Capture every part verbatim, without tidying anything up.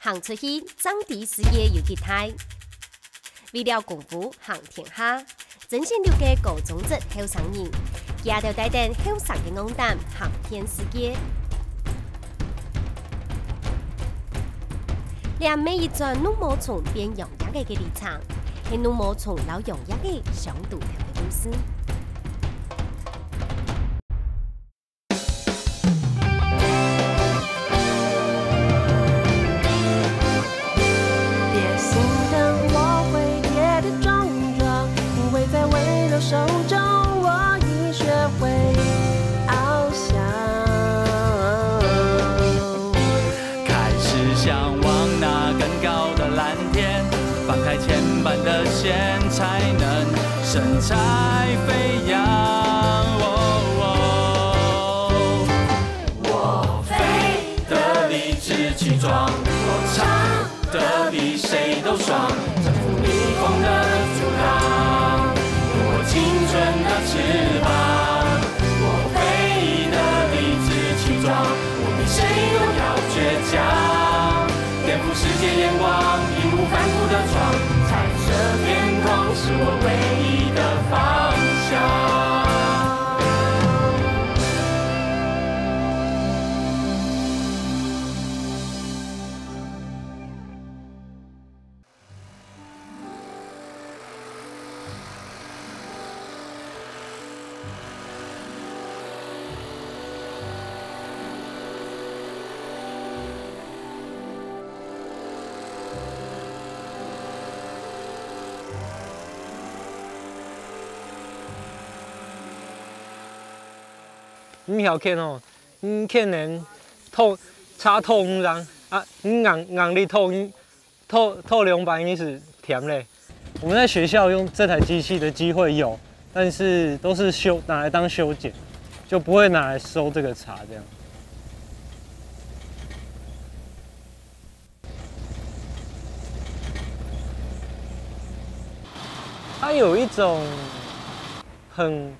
行出去，正知世界有幾大。為了功夫行天下，真選六个高中職後生人，佢兜帶等後生个戇膽行遍世界。這乜一轉怒毛蟲變揚蝶仔个歷程，係怒毛蟲摎揚蝶仔相拄頭个故事。 別心疼，我會跌跌撞撞，不會再溫柔手中，我已學會翱翔。開始向往那更高的藍天，放開牽絆的線，才能神采飛揚。哦哦我飛得理直氣壯，我唱得比誰都爽，征服逆風的阻擋，用我青春的翅膀，我飞得理直气壮，我比谁都要倔强，颠覆世界眼光，义无反顾的闯，彩色天空是我唯一的方向。 毋曉牽吼，你牽等拖，柴拖毋長啊，你硬硬力拖，你拖拖兩擺你就忝咧。我們在學校用這台機器的機會有，但是都是修拿來當修剪，就不會拿來收這個柴這樣。它有一種很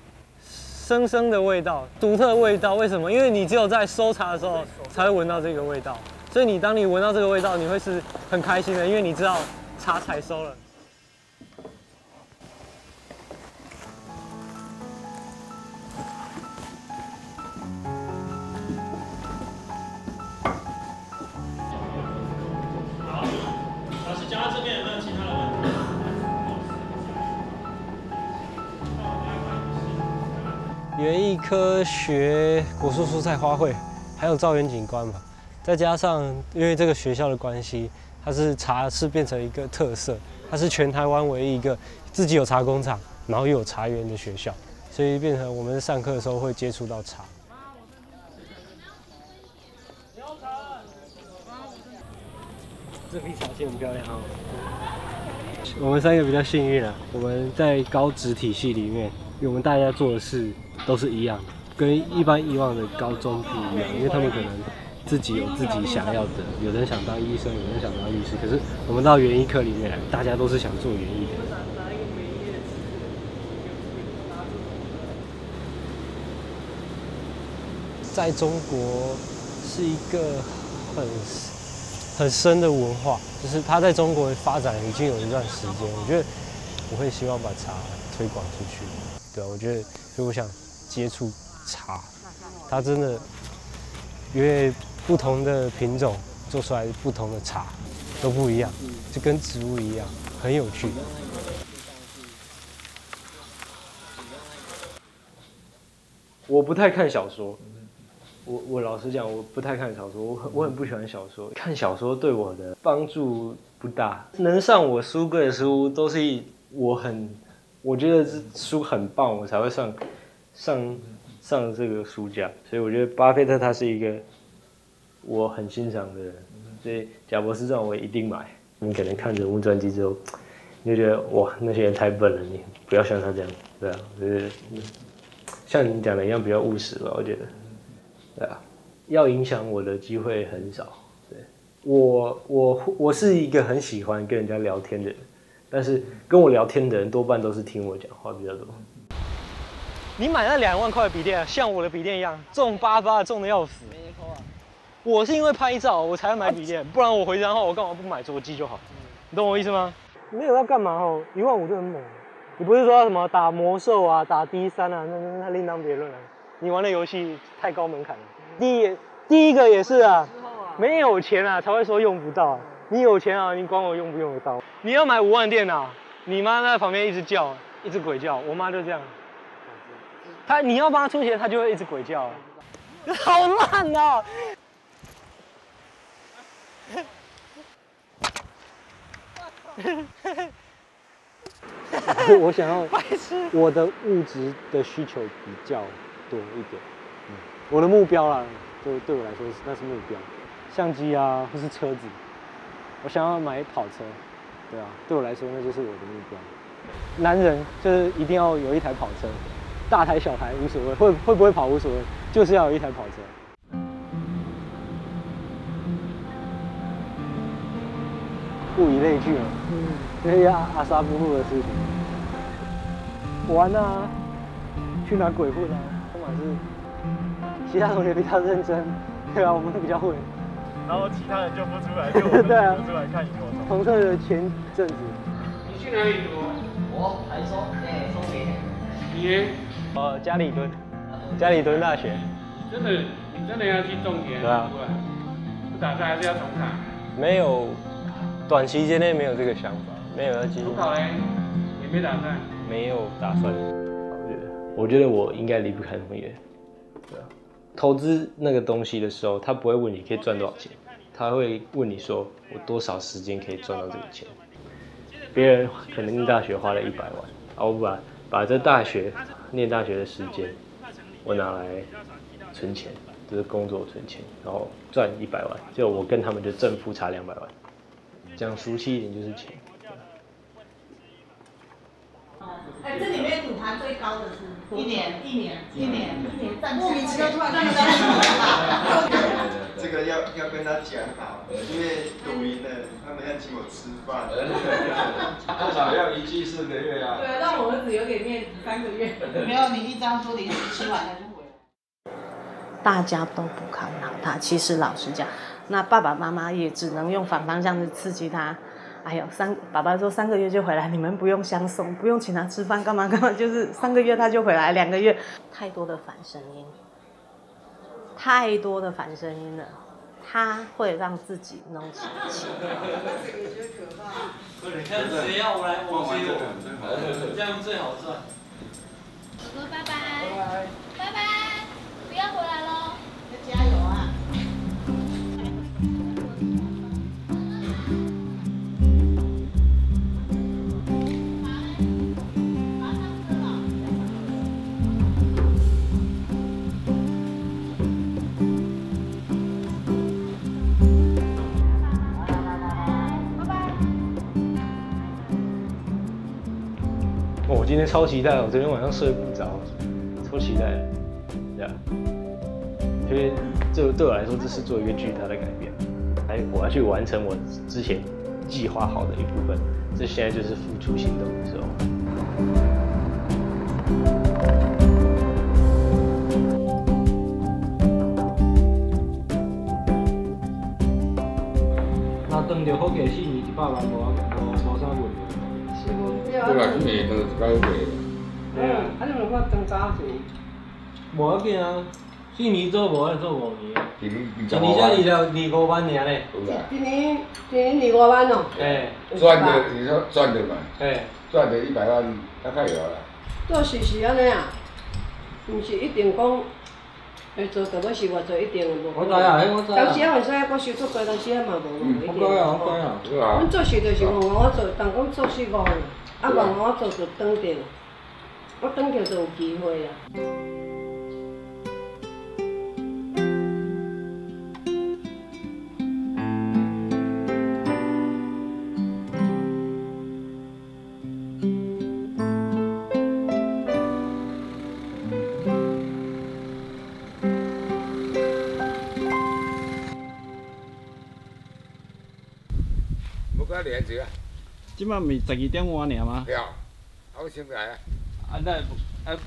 生生的味道，獨特的味道。為什麼？因為你只有在收茶的時候才會聞到這個味道，所以你當你聞到這個味道，你會是很開心的，因為你知道茶採收了。 好，老师教到这边有没有其他的问题？园艺科学果树、蔬菜、花卉，还有造园景观嘛。再加上因为这个学校的关系，它是茶是变成一个特色，它是全台湾唯一一个自己有茶工厂，然后又有茶园的学校，所以变成我们上课的时候会接触到茶。 这批茶器很漂亮哦。我们三个比较幸运啊，我们在高职体系里面，因为我们大家做的事都是一样的，跟一般以往的高中不一样，因为他们可能自己有自己想要的，有人想当医生，有人想当律师，可是我们到园艺科里面来，大家都是想做园艺的。 在中国是一个很很深的文化，就是它在中国发展已经有一段时间。我觉得我会希望把茶推广出去，对啊，我觉得，所以我想接触茶，它真的因为不同的品种做出来不同的茶都不一样，就跟植物一样，很有趣。 我不太看小说，我我老实讲，我不太看小说，我很我很不喜欢小说。看小说对我的帮助不大。能上我书柜的书都是我很我觉得是书很棒，我才会上上上这个书架。所以我觉得巴菲特他是一个我很欣赏的人，所以贾博士这种我一定买。你可能看人物传记之后，你就觉得哇，那些人太笨了，你不要像他这样，对啊，就是像你讲的一样比较务实吧，我觉得，对啊，要影响我的机会很少，对我我我是一个很喜欢跟人家聊天的人，但是跟我聊天的人多半都是听我讲话比较多。你买那两万块的笔电，像我的笔电一样，重巴巴，重的要死。我是因为拍照我才要买笔电，不然我回家的话，我干嘛不买桌机就好？你懂我意思吗？没有要干嘛哦，一万五就很猛。你不是说什么打魔兽啊、打 D 三啊，那那那另当别论了。你玩的游戏太高门槛了。第一第一个也是啊，没有钱啊才会说用不到啊。你有钱啊，你管我用不用得到？你要买五万电脑，你妈在旁边一直叫，一直鬼叫，我妈就这样。她你要帮她出钱，她就会一直鬼叫。好烂哦！我想要我的物质的需求比较多一点，嗯，我的目标啦，对对我来说是那是目标，相机啊，或是车子，我想要买跑车，对啊，对我来说那就是我的目标。男人就是一定要有一台跑车，大台小台无所谓，会会不会跑无所谓，就是要有一台跑车。物以类聚嘛，嗯，这些阿阿萨布鲁的事情，玩啊，去拿鬼混啊，或者是其他同学比较认真，对啊，我们比较混。然后其他人就不出来，就我们对啊，不出来看萤火虫。同课的前阵子，你去哪里读？我台中，哎，中美。你呢？呃，家里蹲，家里蹲大学。真的，你真的要去种田？对啊。不打算还是要重考？没有，短期间内没有这个想法，没有要继续。重考嘞，也没打算。没有打算。我觉得我应该离不开那么远。对啊，投资那个东西的时候，他不会问你可以赚多少钱，他会问你说我多少时间可以赚到这个钱。别人可能念大学花了一百万，啊，我把把这大学念大学的时间，我拿来存钱，就是工作存钱，然后赚一百万，就我跟他们就正负差两百万，讲俗气一点就是钱。哎，这里面赌盘最高的是一年，一年，一年，一年，莫名其妙突然间。这个要要跟他讲好，因为赌赢了，他们要请我吃饭。至少要一季四个月啊。对，让我儿子有点面子，三个月。没有，你一张桌子吃完他就回来。大家都不看好他。其实老实讲，那爸爸妈妈也只能用反方向去刺激他。哎呦，三爸爸说三个月就回来，你们不用相送，不用请他吃饭，干嘛干嘛，就是三个月他就回来，两个月，太多的反声音，太多的反声音了，他会让自己弄起气。你看谁要来我谁我，这样最好赚。哥哥拜拜，拜拜，不要回来喽。要加油啊！哦，我今天超期待，我昨天晚上睡不着，超期待的。Yeah，因为这对我来说，这是做一个巨大的改变，还我要去完成我之前计划好的一部分，这现在就是付出行动的时候。若当着好个四年一百万，无无无啥问题。是无？对啊，今年都是高个。对啊，啊，你有看增加钱？无要紧啊，四年做无，还做五年啊。一年才二二五万呢。有啦。一年一年二五万哦。哎，赚的，你说赚的嘛，哎，赚的一百万大概有了。做事是安尼啊，毋是一定讲，会做到尾是偌做一定无。我知啊，迄我知啊。当时啊，有时啊，我收足多，当时啊嘛无，无一定。我知啊，我知啊。对啊阮。做事就是五五做，但讲做四五个，啊五五做就当定，我当定就有机会啊。无甲连接啊。即满毋是十二点外尔吗？对啊，啊，我先来啊。啊，那啊，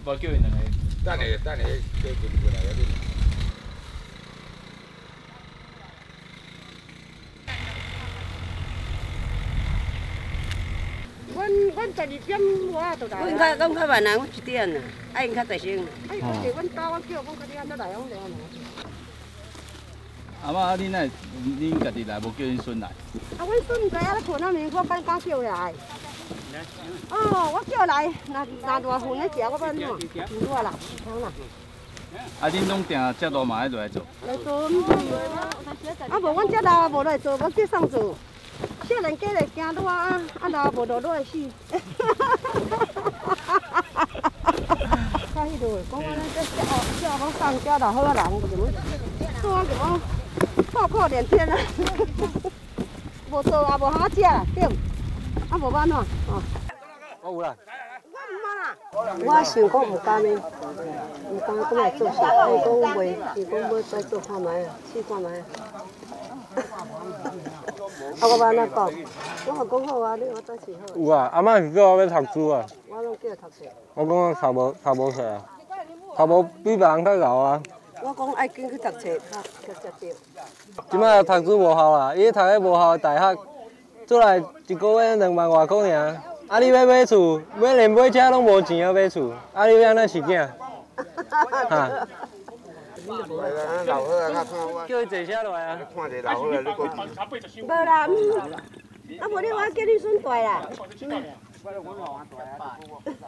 无叫因两个。等下，等下，叫进过来，要紧。阮，阮十二點外就來啊。我應該，我較慢啊，我一點啊，啊，𪜶較大聲。啊，伊講是阮兜，我叫講較你按怎來，阮來按怎。阿媽，啊，你哪會，恁家己來，無叫恁孫來？啊，阮孫毋知影咧睏啊，明我敢敢叫來。哦，我叫來，若，若熱昏咧食，我欲按怎？毋熱啦，毋通啦。啊，恁攏定食熱嘛，愛落來做？來做，啊，無阮遮老啊，無來做，阮叫送做。 少年家咧驚熱啊，啊，若無就熱死。啊，彼落講安尼，這少，少年人，遮老歲仔人，就講，做啊，就講，破口連天啊。無做啊，無好食啦，對。啊，無欲按怎，吼。我有啦。 我想講毋甘呢，毋甘，講來做事，伊講袂，伊講欲再做看覓啊，試看覓啊。啊，我欲按怎講？我嘛講好啊，你我再試好。有啊，阿媽是叫我欲讀書啊。我攏叫伊讀冊。我講讀無，讀無冊啊，讀無比別人較𠢕啊。我講愛緊去讀冊，較，較才對。這擺讀書無效啊，伊讀个無效的大學 出來一個月兩萬外箍爾，啊，你欲買厝，買連買車攏無錢啊，買厝，啊，你欲按怎飼囝？哈？老歲仔，較看我，叫伊坐下來啊。看一下老歲仔，你講。無啦，嗯，啊，無你我叫你孫大啦。嗯。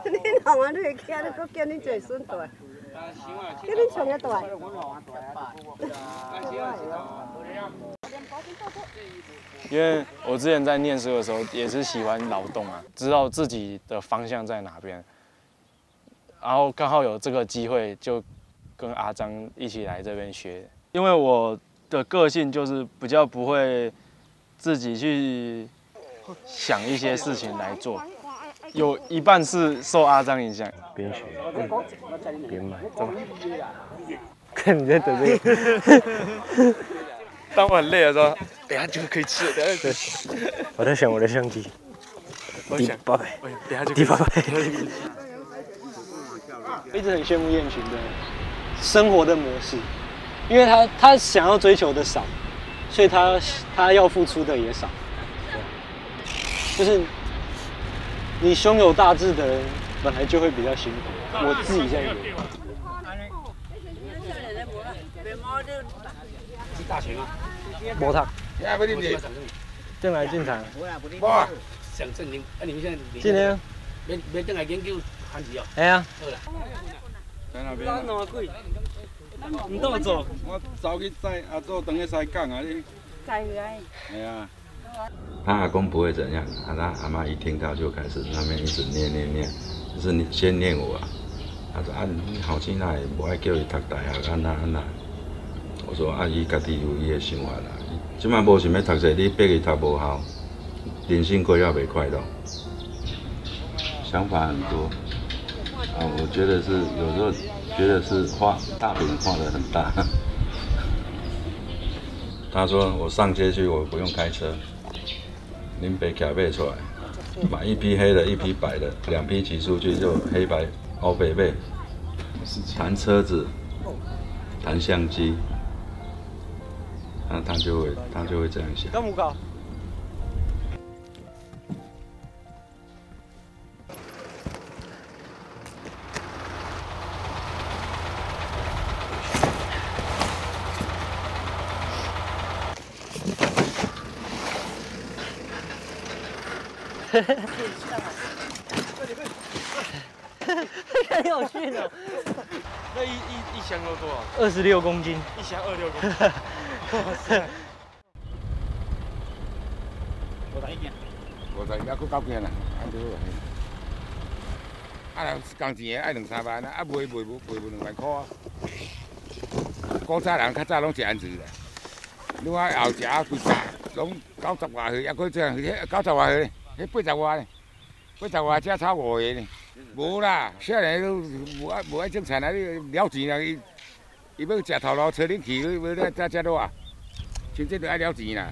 你老啊，你會驚，你閣叫你一个孫大，叫你上个大。 因为我之前在念书的时候也是喜欢劳动啊，知道自己的方向在哪边，然后刚好有这个机会，就跟阿张一起来这边学。因为我的个性就是比较不会自己去想一些事情来做，有一半是受阿张影响。边学边买，干嘛？看你在等这个。当我很累的时候，等一下就可以吃了，等一下就可以吃。我在想我的相机，我想，第八百，哎呀，等一下就可以吃。第八百。一直很羡慕燕群的生活的模式，因为他他想要追求的少，所以他他要付出的也少。就是你胸有大志的人，本来就会比较辛苦。我自己这样觉得。无读，你还不认得？进来进场，哇，想证明，啊，你们现在进来啊，没没登来研究韩语哦。哎呀，好了，在那边啊。你带我走。我走去载阿祖等下才讲啊，你。再回来。哎呀。他阿公不会怎样，啊，他阿妈一听到就开始那边一直念念念，就是你先念我啊。他说啊，你好起来，无爱叫伊读大学，安那安那。我说啊，伊家己有伊的想法啦。伊即马无想要读书，你逼伊读无效，人生过了袂快乐。想法很多啊，我觉得是有时候觉得是画大饼画的很大。他说我上街去，我不用开车。 林北卡贝出来，买一批黑的，一批白的，两批骑出去就黑白欧北贝，谈车子，谈相机，那他就会他就会这样想。干不搞？很有趣的。那一一一箱都多少？二十六公斤。一箱二六公斤。哇塞！我才一件，我才也够九件啦，安尼好啊。啊，若是工钱的，爱两三万啊，啊，卖卖无卖无两万箍啊。古早人较早拢是安尼啦，你看后壁啊，规家拢九十外岁，啊，还这样，迄九十外岁，迄八十外呢。 八十外才差五个呢。无啦，少年都无爱无爱种田啊，你了钱啊，伊伊要食头路，找恁去，你要才才落啊。真正都爱了钱啦，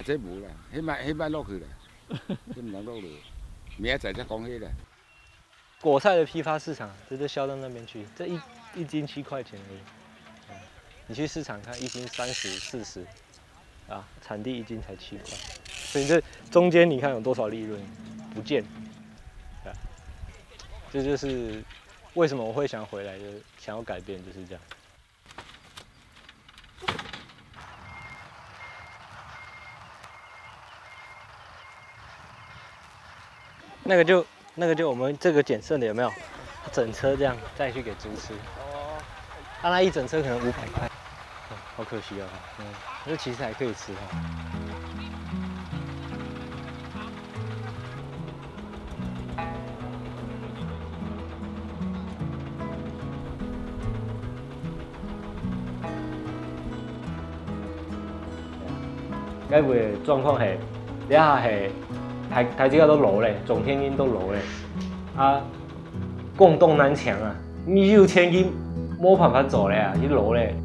这无啦，迄摆迄摆落去啦，这毋通落落，明仔载才讲迄啦。果菜的批发市场，这就销到那边去，这一一斤七块钱而已。你去市场看，一斤三十、四十，啊，产地一斤才七块，所以这中间你看有多少利润不见？这就是为什么我会想回来的，想要改变，就是这样。那个就那个就我们这个捡剩的有没有？整车这样再去给猪吃。哦，啊，那一整车可能五百块，哦，好可惜哦。嗯，可是其实还可以吃哦。该位个状况系，这下系大大家都老咧，中天人都老咧，啊，广东难抢啊，你有钱人无办法做咧啊，你老咧。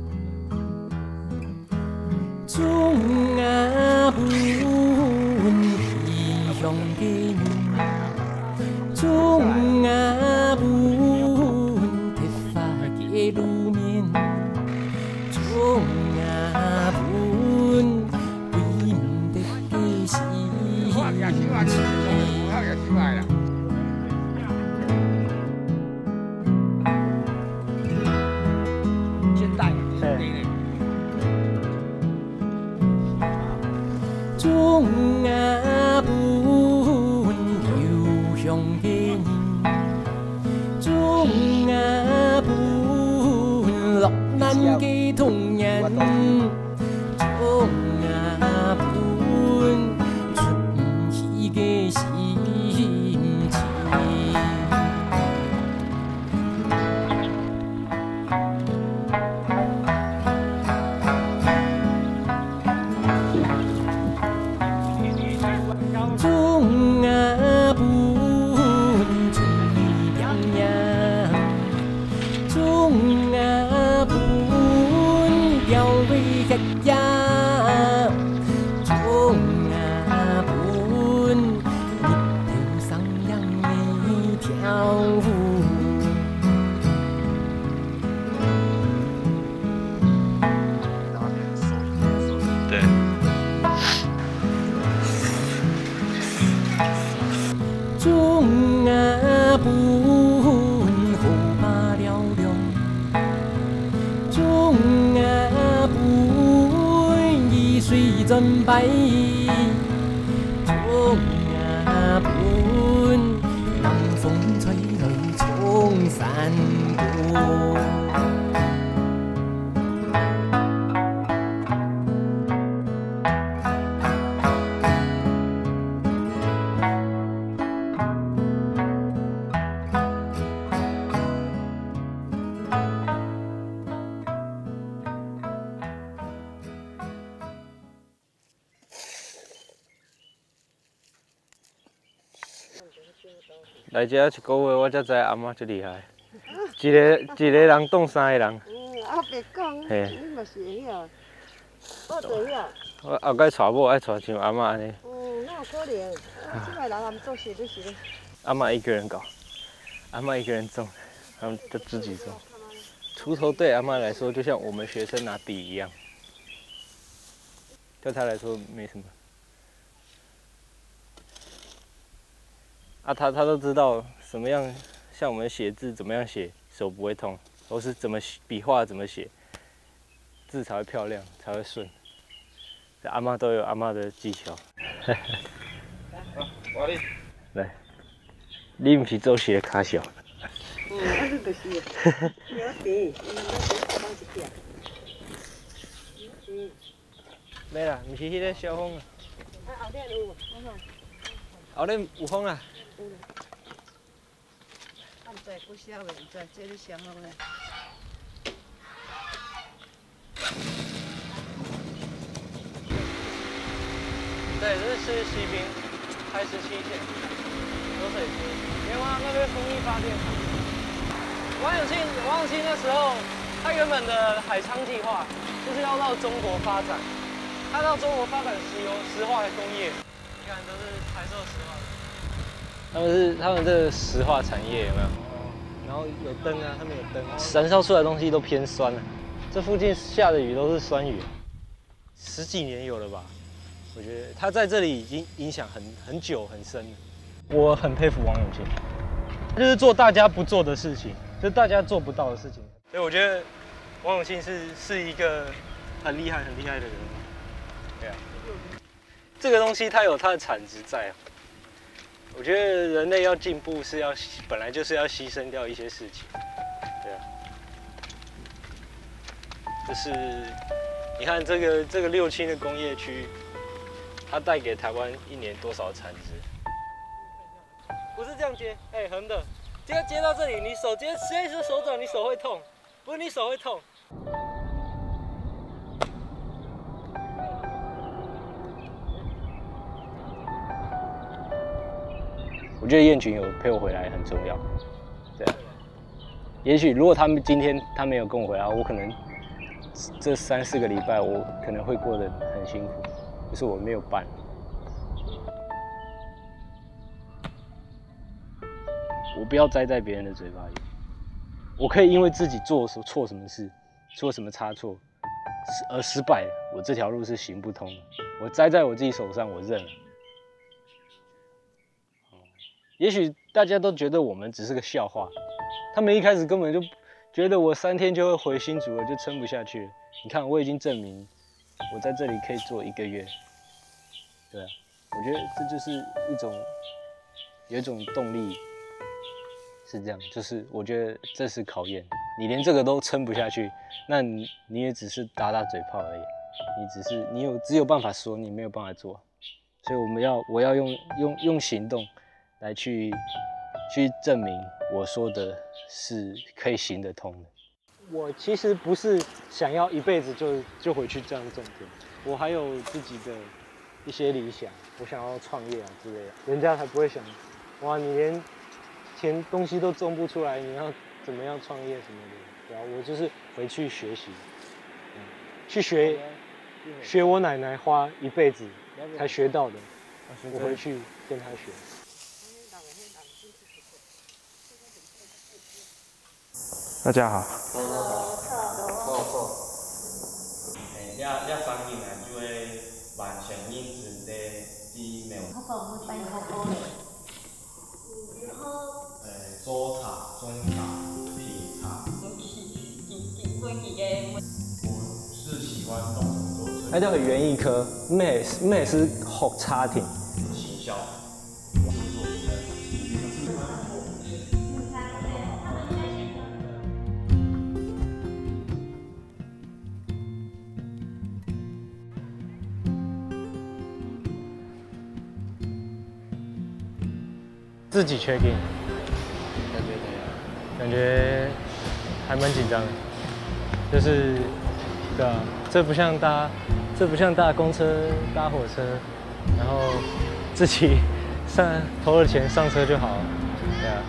现代，现代。 来遮一个月，我才知阿嬷足厉害。一个一个人挡三个人。嗯，啊，别讲，嘿。你嘛是会晓，我知影。我后摆娶某爱娶像阿嬷安尼。嗯，哪有可能？啊，这个人还毋做事就是咧。阿嬷一个人搞，阿嬷一个人种，他们就自己种。锄头对阿嬷来说，就像我们学生拿笔一样，对她来说没什么。 啊，他他都知道什么样，像我们写字怎么样写，手不会痛，或是怎么写笔画怎么写，字才会漂亮，才会顺。这阿嬷都有阿嬷的技巧。来，你毋是做事的卡小。嗯，啊，你就是。有笔，嗯，那就是放一点。嗯。 袂啦，毋是迄个小风啊。啊，后面有，嗯。后面有风啊。有啦。啊，毋知，不晓得，毋知，这个小风啊。对，这是西滨。 开始七线，流水线，莲花那边风力发电厂。王永庆，王永庆那时候，他原本的海昌计划就是要到中国发展，他到中国发展石油石化的工业。你看，都是台塑石化的。他们是他们这个石化产业有没有？然后有灯啊，他们有灯啊。燃烧出来的东西都偏酸啊。这附近下的雨都是酸雨。 十几年有了吧？我觉得他在这里已经影响很很久很深了。我很佩服王永庆，就是做大家不做的事情，就大家做不到的事情。所以我觉得王永庆是是一个很厉害很厉害的人。对啊，这个东西它有它的产值在啊。我觉得人类要进步是要本来就是要牺牲掉一些事情。对啊，就是你看这个这个六轻的工业区，它带给台湾一年多少产值？不是这样接，哎、横的，接接到这里，你手接，接着手掌，你手会痛，不是你手会痛。我觉得燕群有陪我回来很重要，对啊。也许如果他们今天他没有跟我回来，我可能这三四个礼拜我可能会过得很辛苦，就是我没有伴。我不要栽在别人的嘴巴里，我可以因为自己做错什么事，出了什么差错，而失败，我这条路是行不通的。我栽在我自己手上，我认了。也许大家都觉得我们只是个笑话，他们一开始根本就觉得我三天就会回新竹了，就撑不下去了。你看，我已经证明我在这里可以做一个月，对啊，我觉得这就是一种有一种动力，是这样，就是我觉得这是考验，你连这个都撑不下去，那你你也只是打打嘴炮而已，你只是你有只有办法说，你没有办法做。所以我们要我要用用用行动来去去证明我说的是可以行得通的。我其实不是想要一辈子就就回去这样种田，我还有自己的一些理想，我想要创业啊之类的，人家才不会想，哇，你连钱东西都种不出来，你要怎么样创业什么的，对啊，我就是回去学习，嗯，去学学我奶奶花一辈子才学到的，我回去跟她学。大家好。你你反應啊，就會完全認真地去描述。做茶、種茶、品茶。我是喜歡動手做事。它叫園藝科，毋係毋係學茶定。行銷。自己 check in，感觉怎样？感觉还蛮紧张的，就是对啊，这不像搭这不像搭公车搭火车，然后自己上投了钱上车就好了，对啊。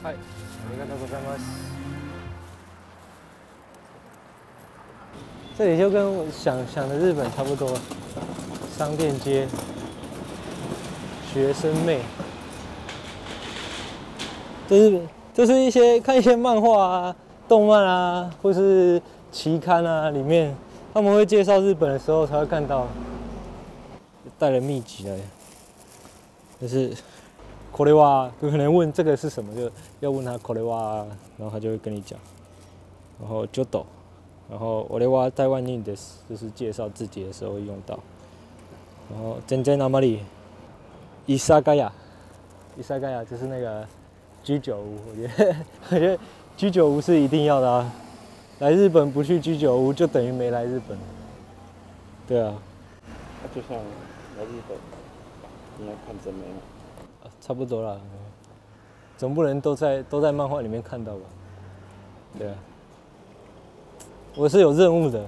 嗨，ありがとうございます。这里就跟我想想的日本差不多，商店街、学生妹，就是就是一些看一些漫画啊、动漫啊，或是期刊啊里面，他们会介绍日本的时候才会看到。带了秘籍来，就是これは，就可能问这个是什么，就要问他これは，然后他就会跟你讲。然后ちょっと，然后俺は台湾人です，就是介绍自己的时候会用到。然后全然あまり、居酒屋，居酒屋就是那个居酒屋，我觉得我觉得居酒屋是一定要的啊。来日本不去居酒屋，就等于没来日本。对啊。那就像来日本，你要看真美吗？差不多啦，总不能都在都在漫画里面看到吧？对啊，我是有任务的，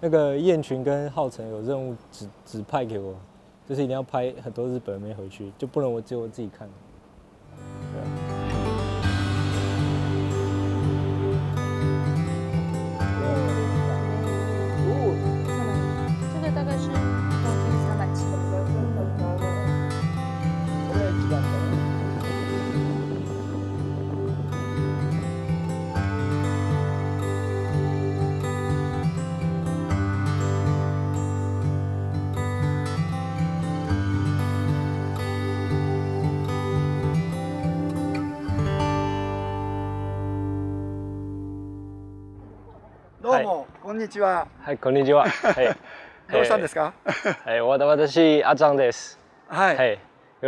那个燕群跟浩辰有任务指指派给我，就是一定要拍很多日本妹回去，就不能我只有我自己看。对啊。这个大概是一公斤三百七。どうも、こんにちは。はい、こんにちは。はい。どうしたんですか？はい、わた私、あちゃんです。はい。はい。よ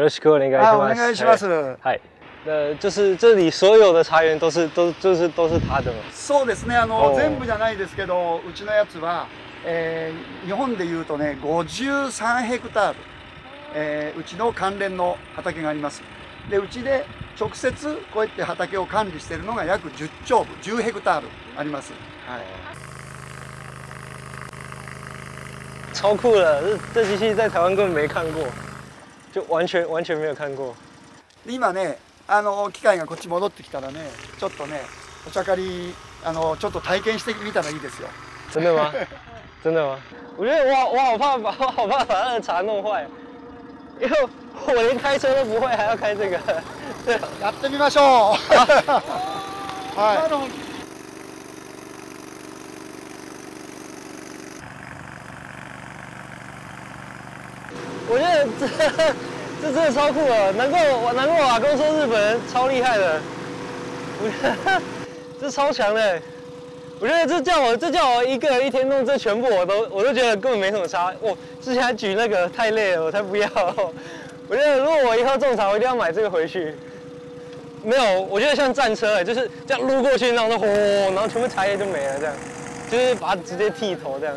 ろしくお願いします。あ、お願いします。はい。呃，就是这里所有的茶园都是都就是都是他的吗？そうですね、あの、おー全部じゃないですけど、うちのやつは、えー日本でいうとね、ごじゅうさんヘクタール、えーうちの関連の畑があります。で、うちで直接こうやって畑を管理しているのが約じゅっちょうぶ、じゅうヘクタールあります。はい。超酷的，这这机器在台湾根本没看过，就完全完全没有看过。で、今ね、あの機械がこっち戻ってきたらね、ちょっとね、お茶刈り、あのちょっと体験してみたらいいですよ。真的吗？真的吗？我觉得我我好怕把我好怕把他的茶弄坏，因为我连开车都不会，还要开这个。やってみましょう。はい。我觉得这这真的超酷的，难怪我难怪我阿公说日本人超厉害的，我觉得这超强的。我觉得这叫我这叫我一个人一天弄这全部，我都我都觉得根本没什么差。我之前还举那个太累了，我才不要。我觉得如果我以后种茶，我一定要买这个回去。没有，我觉得像战车哎、就是这样撸过去，然后说吼，然后全部茶叶就没了，这样，就是把它直接剃头这样，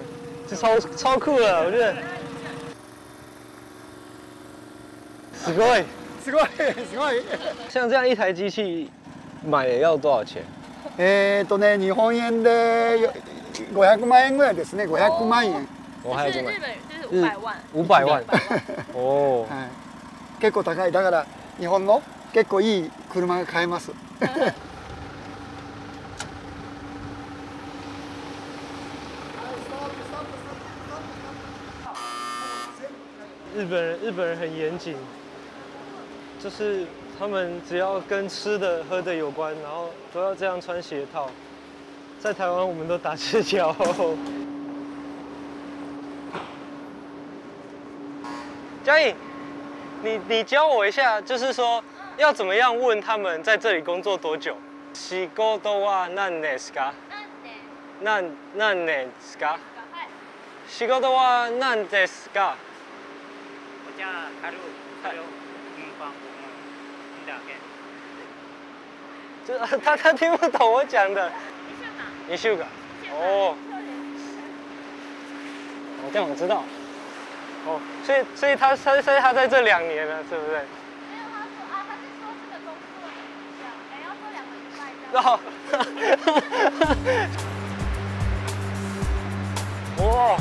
就超超酷了，我觉得。すごい。すごい、すごい。像这样一台机器买要多少钱？えーっとね、日本円でよごひゃくまんえんぐらいですね、ごひゃくまんえん。我还有这买就是日本就是五百万，五百万五百万。哦，はい。結構高い。だから日本の結構いい車が買えます。日本人日本人很严谨，就是他们只要跟吃的喝的有关，然后都要这样穿鞋套。在台湾我们都打赤脚。嘉颖，你你教我一下，就是说要怎么样问他们在这里工作多久？仕事は何年ですか？何年何年ですか？仕事は何ですか？お茶買う、それを運搬、運搬だけ。就他他听不懂我讲的。你去哪？一週間。哦，我这样我知道。哦，所以所以他他所以他在这两年了，是不是？没有，他说啊，他是说这个工作很像，哎，要做两个礼拜这样。哦，哇。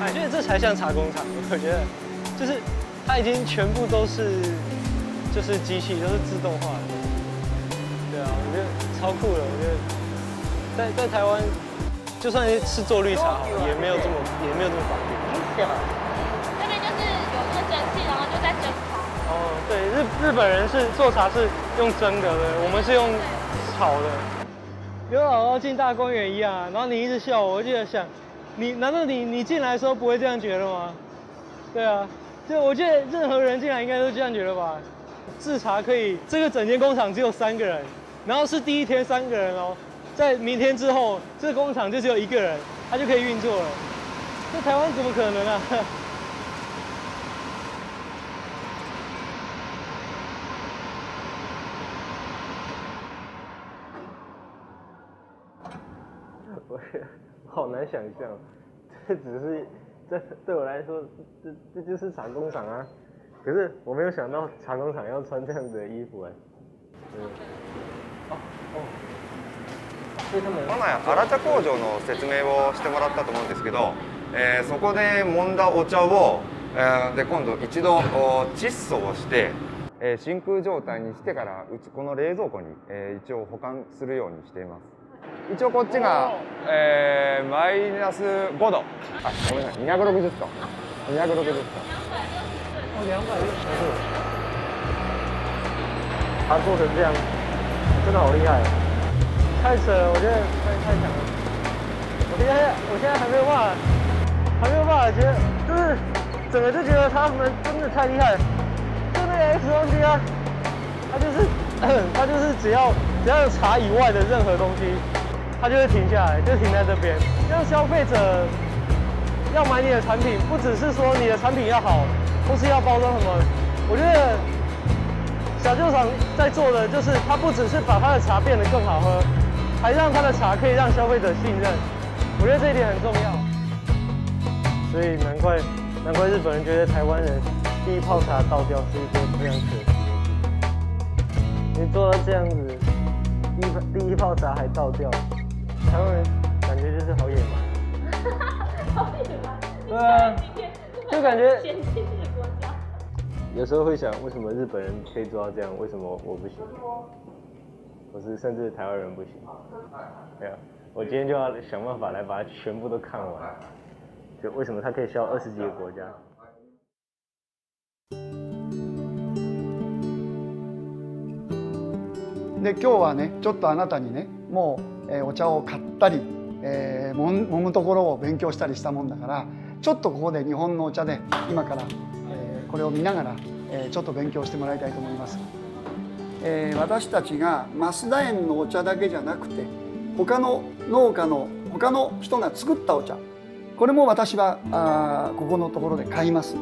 哎，所以这才像茶工厂，我觉得，就是它已经全部都是，就是机器，都是自动化的。对啊，我觉得超酷的。我觉得在在台湾，就算是做绿茶好了，也没有这么也没有这么方便。那边就是有那个蒸汽，然后就在蒸茶。哦，对，日日本人是做茶是用蒸的，对，我们是用炒的。刘姥姥进大观园一样啊，然后你一直笑我，我就在想，你难道你你进来的时候不会这样觉得吗？对啊，就我觉得任何人进来应该都这样觉得吧。制茶可以，这个整间工厂只有三个人，然后是第一天三个人哦，在明天之后，这个工厂就只有一个人，他就可以运作了。这台湾怎么可能啊？我好难想象，这只是这对我来说，这这就是茶工厂啊。可是我没有想到茶工厂要穿这样子的衣服哎。嗯。哦哦，所以他们この荒茶工場の説明をしてもらったと思うんですけど、えーそこで揉んだお茶を、えーで今度一度お窒素をして、えー真空状態にしてからうちこの冷蔵庫に、えー一応保管するようにしています。一応こっちが、えーマイナスごど。あ、ごめんなさい、にひゃくろくじゅう度。にひゃくろくじゅう度。哦，两百六十度，他做成这样，真的好厉害哦！太扯了，我觉得太太强了。我现在我现在还没有办法，还没有办法，觉得就是整个就觉得他们真的太厉害了，就那个 X one D 啊，他就是他就是只要只要有茶以外的任何东西，他就会停下来，就停在这边，让消费者要买你的产品，不只是说你的产品要好，或是要包装什么。我觉得小酒厂在做的就是，他不只是把他的茶变得更好喝，还让他的茶可以让消费者信任。我觉得这一点很重要。所以难怪难怪日本人觉得台湾人第一泡茶倒掉是一件非常可惜的事情。你做到这样子，第一第一泡茶还倒掉，台湾人感觉就是好野蛮。好野蛮。对啊，就感觉嫌弃这个国家。有时候会想，为什么日本人可以做到这样，为什么我不行？我是甚至台湾人不行。没有，我今天就要想办法来把它全部都看完。就为什么他可以销二十几个国家？で今日はねちょっとあなたにねもう、えーお茶を買ったり、えーもん揉むところを勉強したりしたもんだからちょっとここで日本のお茶で今から、えーこれを見ながら、えーちょっと勉強してもらいたいと思います、えー私たちが増田園のお茶だけじゃなくて他の農家の他の人が作ったお茶これも私はあーここのところで買います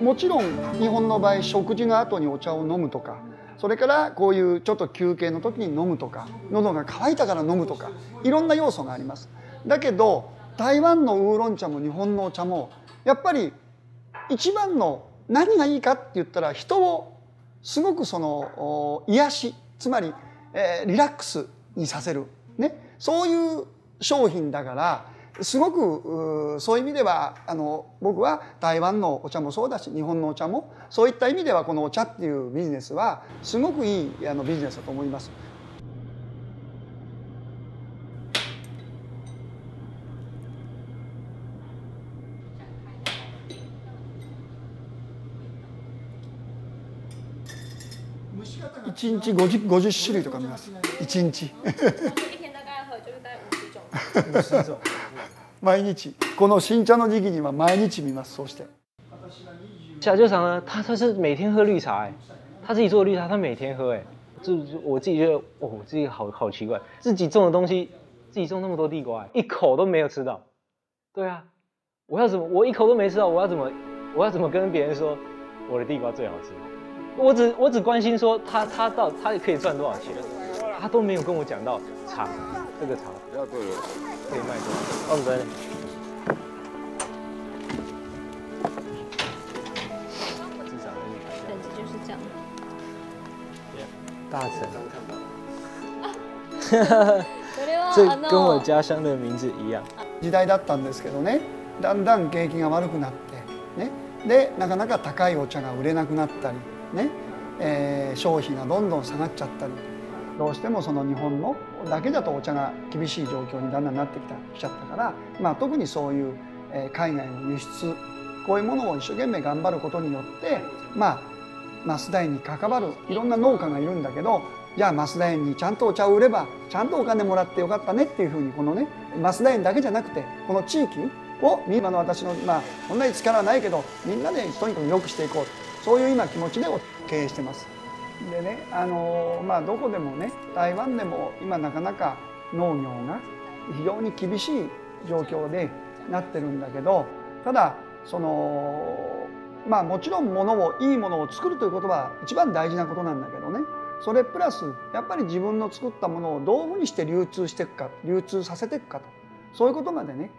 もちろん日本の場合食事の後にお茶を飲むとかそれからこういうちょっと休憩の時に飲むとか喉が渇いたから飲むとかいろんな要素がありますだけど台湾のウーロン茶も日本のお茶もやっぱり一番の何がいいかって言ったら人をすごくその癒しつまり、えー、リラックスにさせる、ね、そういう商品だからすごくそういう意味ではあの僕は台湾のお茶もそうだし日本のお茶もそういった意味ではこのお茶っていうビジネスはすごくいいあのビジネスだと思います。一日五十五十種類とか見ます。一日。一天大概喝就是大概五十种。五十種。毎日。この新茶の時期には毎日見ます。そうして。小酒厂呢，他他是每天喝绿茶哎，他自己做的绿茶，他每天喝哎，就我自己觉得，哦，我自己好好奇怪，自己种的东西，自己种那么多地瓜，一口都没有吃到。对啊，我要怎么？我一口都没吃到，我要怎么？我要怎么跟别人说我的地瓜最好吃？我只我只关心说他他到他可以赚多少钱，他都没有跟我讲到茶这个茶要对了。可以卖多少。哦，对。对，就是这样。大成，これは这あの跟我家乡的名字一样。時代だったんですけどねだんだん景気が悪くなってねでなかなか高いお茶が売れなくなったりね、えー商品がどんどん下がっちゃったりどうしてもその日本のだけだとお茶が厳しい状況にだんだんなってきたきちゃったから、まあ、特にそういう、えー海外の輸出こういうものを一生懸命頑張ることによってまあマスダイに関わるいろんな農家がいるんだけどじゃあマスダイにちゃんとお茶を売ればちゃんとお金もらってよかったねっていうふうにこのねマスダイだけじゃなくてこの地域を今の私のまあそんなに力はないけどみんなでとにかく良くしていこうそういう今気持ちで経営してますでねあのまあどこでもね台湾でも今なかなか農業が非常に厳しい状況でなってるんだけどただそのまあもちろんものをいいものを作るということは一番大事なことなんだけどねそれプラスやっぱり自分の作ったものをどういうふうにして流通していくか流通させていくかとそういうことまでね。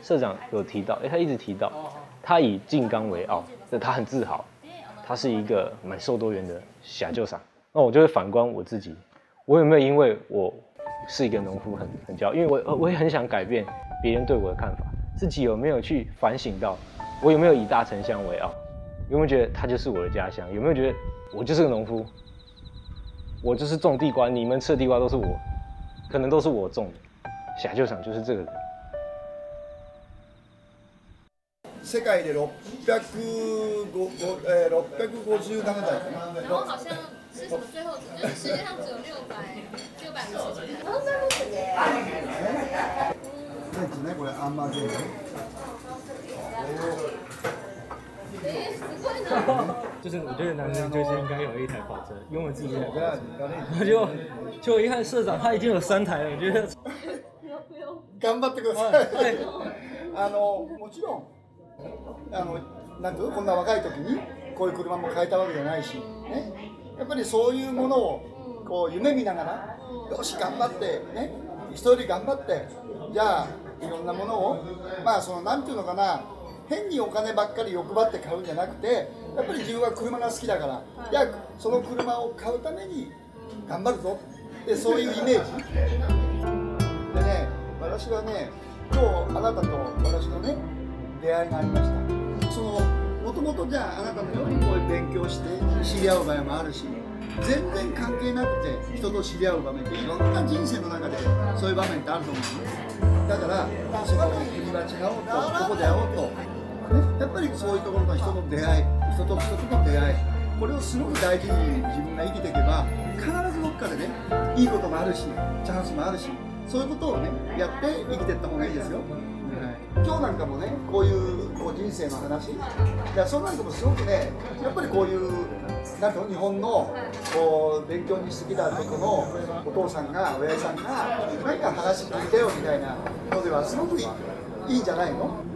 社长有提到，哎，他一直提到，他以静冈为傲，对，他很自豪，他是一个蛮受多元的社長。那我就会反观我自己，我有没有因为我是一个农夫很很骄傲？因为我我也很想改变别人对我的看法，自己有没有去反省到，我有没有以大城乡为傲？有没有觉得它就是我的家乡？有没有觉得我就是个农夫？我就是种地瓜，你们吃的地瓜都是我，可能都是我种的。社長就是这个人。世界で605、えー、657代かな。然后好像是什么最后，就是世界上只有六百六百五十几个。何ですね、これあんまり。哎，すごいな。就是我觉得男生就是应该有一台跑车，因为我自己有跑车，然后就就我一看社长他已经有三台了，我觉得頑張ってください。あのもちろんあのなんていうの、こんな若い時にこういう車も買えたわけじゃないし、ね、やっぱりそういうものをこう夢見ながら、よし頑張ってね、人より頑張って、じゃあいろんなものを、まあそのなんていうのかな、変にお金ばっかり欲張って買うんじゃなくて、やっぱり自分は車が好きだから、じゃあその車を買うために頑張るぞって、そういうイメージでね、私はね、今日あなたと私のね、出会いがありました。そのもともとじゃああなたのようにこう勉強して知り合う場合もあるし、全然関係なくて人と知り合う場面って、いろんな人生の中でそういう場面ってあると思うの。だからその国は違おうと、ここで会おうと、ね、やっぱりそういうところの人の出会い、人と人との出会い、これをすごく大事に自分が生きていけば、必ずどっかでね、いいこともあるし、チャンスもあるし、そういうことをね、やって生きていった方がいいですよ。はい、今日なんかもね、こういうこう人生の話、いや、そうなんかもすごくね、やっぱりこういうなんか日本のこう勉強にしすぎた時のお父さんが、親父さんが、なんか話聞いてよみたいなのでは、すごくいい、いいんじゃないの？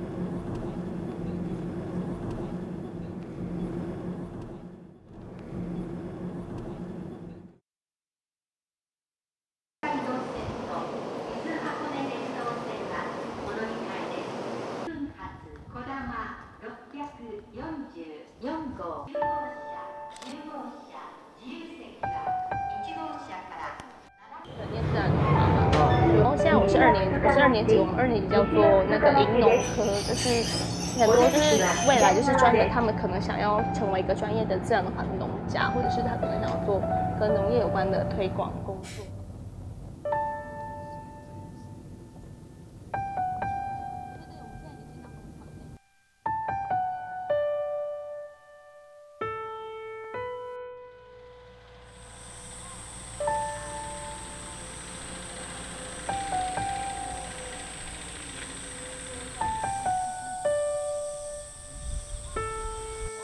然后现在我是二年，我是二年级，我们二年级叫做那个银农科，就是很多就是未来就是专门他们可能想要成为一个专业的自然农法的农家，或者是他可能想要做跟农业有关的推广工作。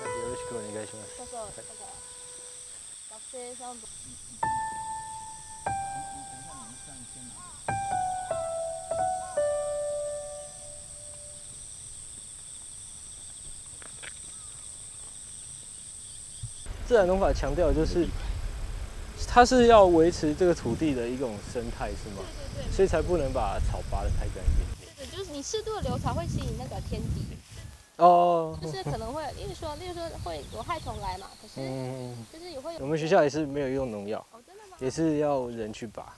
よろしくお願いします。そうそう、なんか学生さんと。自然农法强调的就是，它是要维持这个土地的一种生态，是吗？对对对，所以才不能把草拔得太干净。对，就是你适度的留草会吸引那个天敌，哦，就是可能会，例如说，例如说会有害虫来嘛，可是嗯，就是也会有。我们学校也是没有用农药，哦，真的吗？也是要人去拔，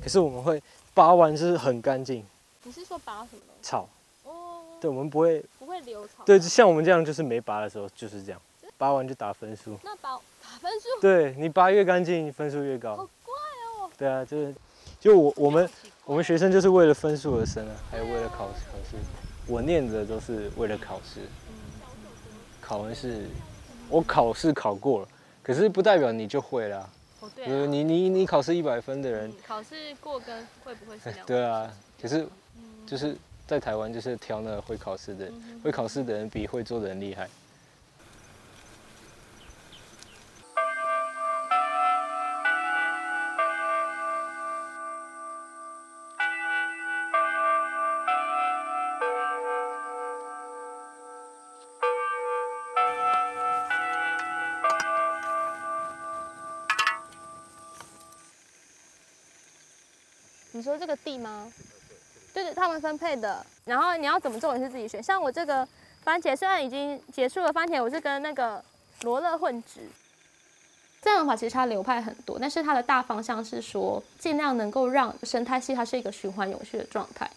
可是我们会拔完就是很干净，你是说拔什么东西？草，哦，对，我们不会，不会留草。对，像我们这样就是没拔的时候就是这样，拔完就打分数。那拔打分数，对，你拔越干净，分数越高。好怪哦。对啊，就是就我我们我们学生就是为了分数而生啊，还有为了考考试。我念的都是为了考试，考完试，我考试考过了，可是不代表你就会了啊。哦，对就是啊，你你你考试一百分的人，嗯，考试过跟会不会是两回事？对啊，可是嗯，就是在台湾就是挑那个会考试的人，嗯哼会考试的人比会做的人厉害。你说这个地吗？对对，他们分配的。然后你要怎么种也是自己选。像我这个番茄，虽然已经结束了番茄，我是跟那个罗勒混植。这样的话，其实它流派很多，但是它的大方向是说，尽量能够让生态系它是一个循环永续的状态。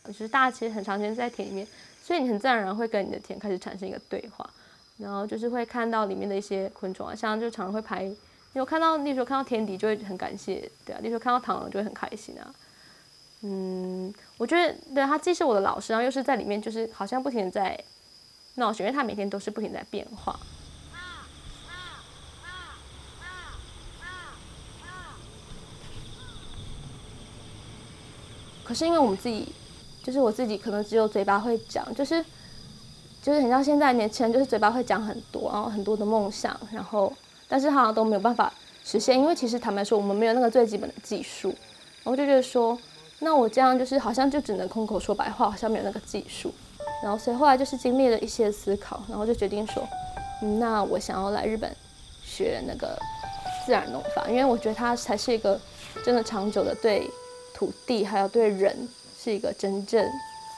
就是大家其实很长时间在田里面，所以你很自然而然会跟你的田开始产生一个对话，然后就是会看到里面的一些昆虫啊，像就常常会拍，你有看到，例如说看到天敌就会很感谢，对啊，例如说看到螳螂就会很开心啊。嗯，我觉得对，它既是我的老师，然后又是在里面就是好像不停的在闹事，因为它每天都是不停在变化。可是因为我们自己，就是我自己可能只有嘴巴会讲，就是就是很像现在年轻人，就是嘴巴会讲很多，然后很多的梦想，然后但是好像都没有办法实现，因为其实坦白说，我们没有那个最基本的技术，然后就觉得说，那我这样就是好像就只能空口说白话，好像没有那个技术。然后所以后来就是经历了一些思考，然后就决定说，嗯，那我想要来日本学那个自然农法，因为我觉得它才是一个真的长久的对土地还有对人是一个真正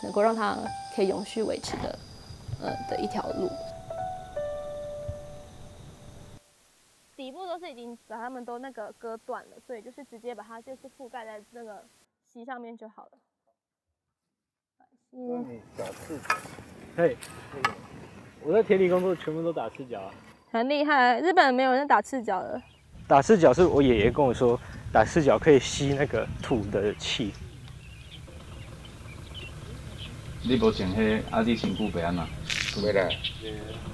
能够让它可以永续维持的，呃的一条路。底部都是已经把它们都那个割断了，所以就是直接把它就是覆盖在那个锡上面就好了。那你打赤脚？嘿，我在田里工作，全部都打赤脚啊。很厉害，日本没有人打赤脚的。打赤脚是我爷爷跟我说，打赤脚可以吸那个土的气。你无穿迄阿弟身軀袂安怎？袂啦。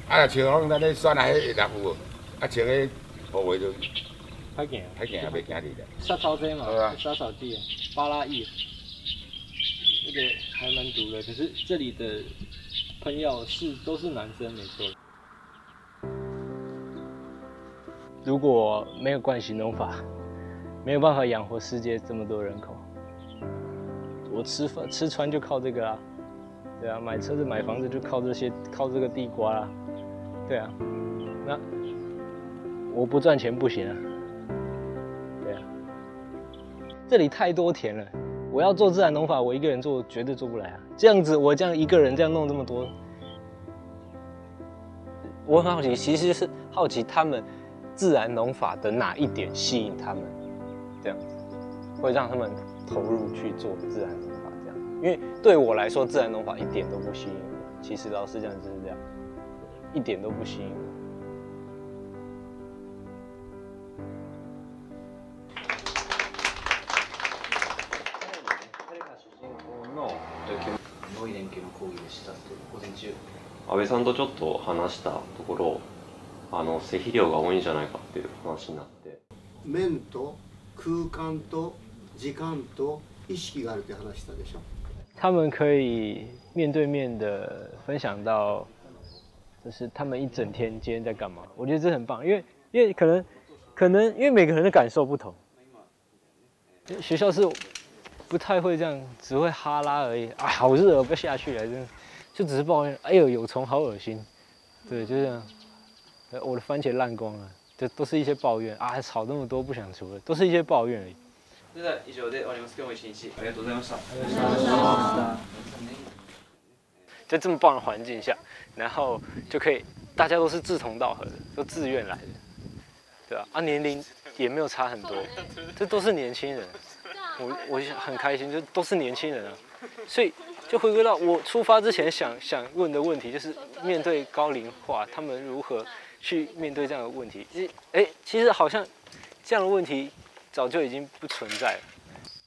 啊，若穿講咱咧選啊，迄會落雨，啊，穿迄雨鞋就歹行，歹行，袂行得啦。杀草劑嘛，对啊杀草剂，巴拉叶，那个还蛮毒的。可是这里的喷药是都是男生没错。如果没有惯行农法，没有办法养活世界这么多人口。我吃饭吃穿就靠这个啊，对啊，买车子买房子就靠这些，靠这个地瓜啦，对啊，那我不赚钱不行啊，对啊，这里太多田了，我要做自然农法，我一个人做绝对做不来啊，这样子我这样一个人这样弄这么多，我很好奇，其实是好奇他们自然农法的哪一点吸引他们，这样子会让他们投入去做自然农法这样。因为对我来说，自然农法一点都不吸引我。其实老实讲就是这样，一点都不吸引我。彼が主人公の農園研究の講義でしたって午前中。安倍さんとちょっと話したところ、あの施肥量が多いんじゃないかっていう話になって。面と空間と時間と意識があるって話したでしょ。他们可以面对面的分享到，就是他们一整天今天在干嘛。我觉得这很棒，因为因为可能可能因为每个人的感受不同，学校是不太会这样，只会哈拉而已。啊，好热哦，不要下去了，真的就只是抱怨，哎呦，有虫好恶心，对，就这样。呃我的番茄烂光了，这都是一些抱怨啊，草那么多不想除了，都是一些抱怨而已。それでは以上で終わります。今日も一日ありがとうございました。在这么棒的环境下，然后就可以大家都是志同道合的，都自愿来的，对吧？啊，年龄也没有差很多，这都是年轻人，我我很开心，就都是年轻人啊，所以就回归到我出发之前想想问的问题，就是面对高龄化，他们如何去面对这样的问题？其实，哎，其实好像这样的问题早就已经不存在了。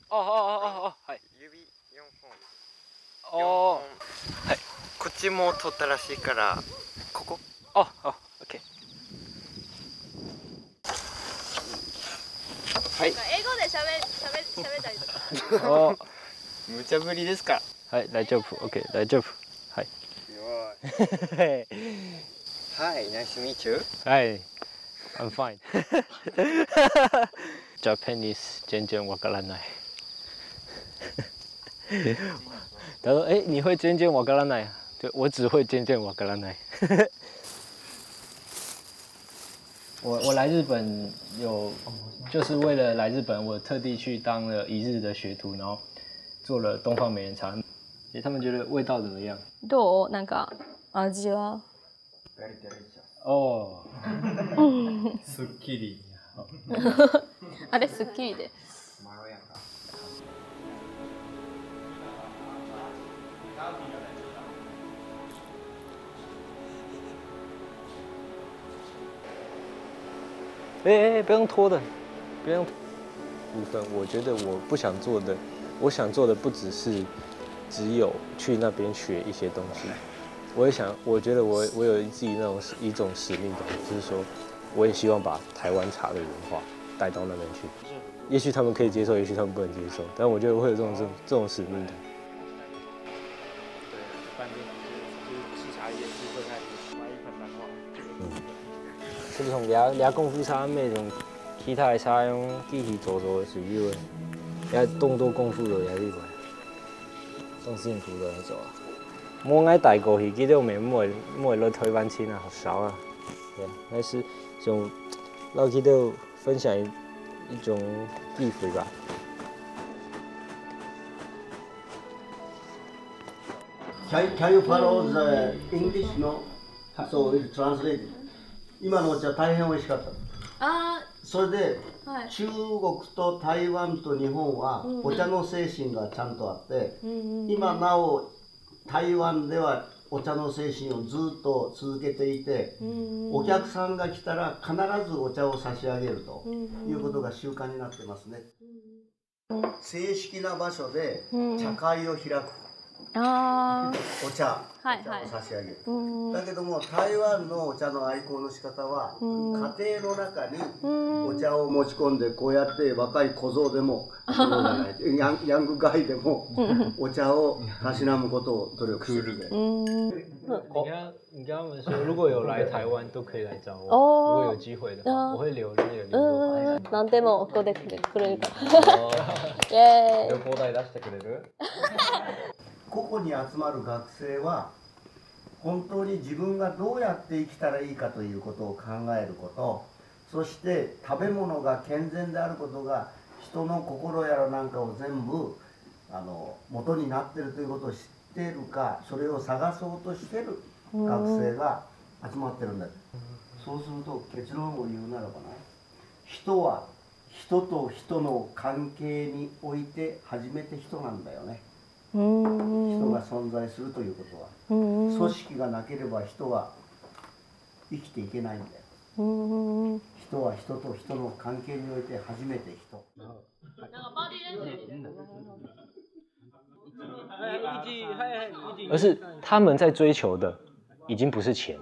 哦哦哦哦哦，嗨。指4本哦，こっちも取ったらしいからここ哦哦，OK。はい英語でしゃべしゃべしゃべったりとか。哦，無茶ぶりですか？嗨，大丈夫，OK，大丈夫，嗨。 Hi, nice to meet you. Hi, I'm fine. Japanese 全然わからない。他说：“哎，你会全然わからない？”对，我只会全然わからない。我我来日本有，就是为了来日本，我特地去当了一日的学徒，然后做了东方美人茶。诶，他们觉得味道怎么样？どう？なんか味は？哦，すっきり。あれすっきりで。まろやか。哎哎，不用拖的，不用拖。部分，我觉得我不想做的，我想做的不只是只有去那边学一些东西，我也想，我觉得我我有自己那种一种使命感，就是说，我也希望把台湾茶的文化带到那边去。也许他们可以接受，也许他们不能接受，但我觉得我会有这种这种这种使命感。对，反正就是就是吃茶叶吃喝下去，买一盆兰花。是不是从掠掠功夫茶，每种其他的茶用机器做做个水流个，也动多功夫落下去个，种辛苦落去做啊。我爱带过去，佢都没没没落台湾钱啊，好少啊。对，但是想老佢都分享一一种机会吧。 Can, can you follow the English? No? So we'll translate. 今のお茶大変美味しかった。あそれで、ー、はい。中国と台湾と日本はうんお茶の精神がちゃんとあって、うんうんうん今なお台湾ではお茶の精神をずっと続けていて、うんうんお客さんが来たら必ずお茶を差し上げるとうんうんいうことが習慣になってますね。正式な場所でうん茶会を開く、あお茶、はいお茶を差し上げる、ー、うんだけども台湾のお茶の愛好の仕方は、うん家庭の中にうんお茶を持ち込んで、こうやって若い小僧でも、小僧じゃない、ヤン、ヤングガイでも、お茶をたしなむことを努力する。うん你跟他你跟他们说，如果有来台湾都可以来找我，哦如果有机会的话，嗯我会留那个联络方式うん。何でもここでくれるから。哦，イエーイ。旅行代出してくれる？ここに集まる学生は本当に自分がどうやって生きたらいいかということを考えること、そして食べ物が健全であることが人の心やらなんかを全部あの元になっているということを知っているか、それを探そうとしている学生が集まってるんだ。そうすると結論を言うならばね、人は人と人の関係において初めて人なんだよね。うん人が存在するということは、うん組織がなければ人は生きていけないんだよ。うんうん人は人と人の関係において初めて人。而是他们在追求的已经不是钱，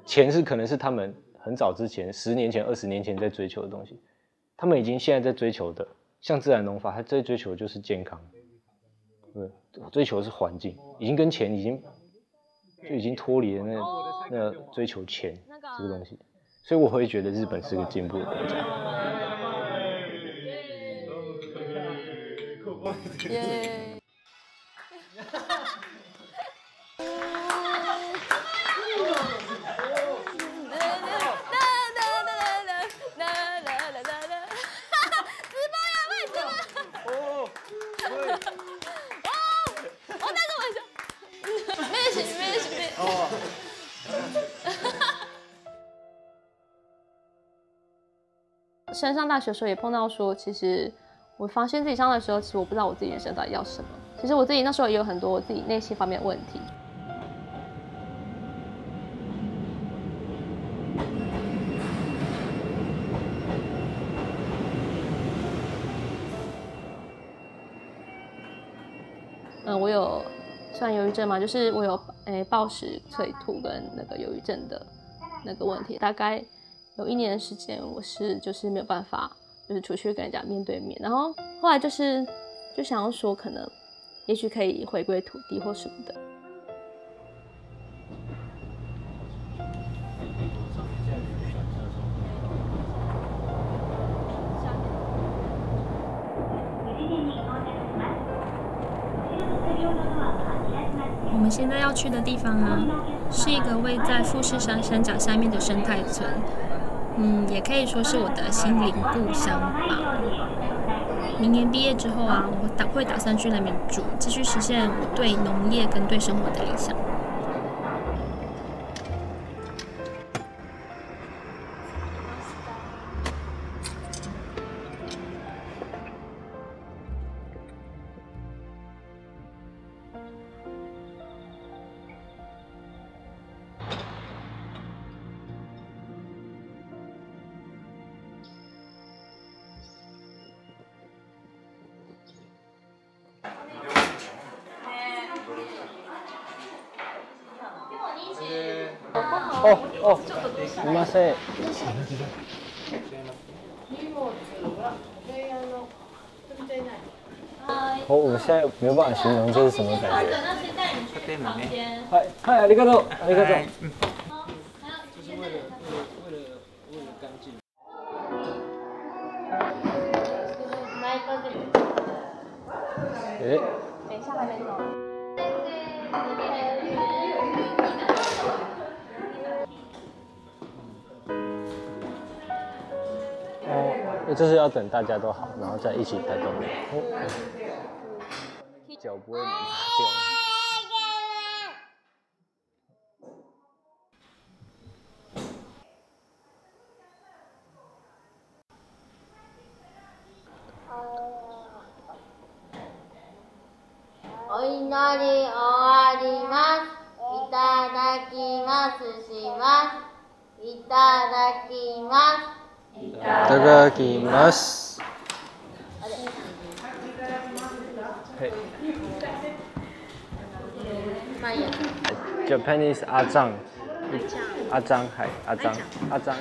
钱是可能是他们很早之前，十年前、二十年前在追求的东西，他们已经现在在追求的，像自然农法，他在追求的就是健康，对，追求的是环境，已经跟钱已经就已经脱离了那那追求钱这个东西，所以我会觉得日本是个进步的国家。イエーイ。升上大学的时候也碰到说，其实我发现自己上大学的时候，其实我不知道我自己人生到底要什么。其实我自己那时候也有很多我自己内心方面的问题。嗯，我有算忧郁症嘛，就是我有诶暴食、催吐跟那个忧郁症的那个问题。大概有一年的时间，我是就是没有办法，就是出去跟人家面对面。然后后来就是就想要说，可能也许可以回归土地或什么的。我们现在要去的地方啊，是一个位在富士山山脚下面的生态村。嗯，也可以说是我的心灵故乡吧。明年毕业之后啊，我打，会打算去那边住，继续实现我对农业跟对生活的理想。哦哦，すみません。我我现在没有办法形容这是什么感觉。嗨嗨，ありがとう，ありがとう。哎，等一下还没走。哦，就是要等大家都好，然后再一起拍照。哦，脚不会麻掉吗？お祈り終わります。いただきますします。いただきます。いただきます。嘿。Japanese 阿张。阿张，嗨，阿张，阿张。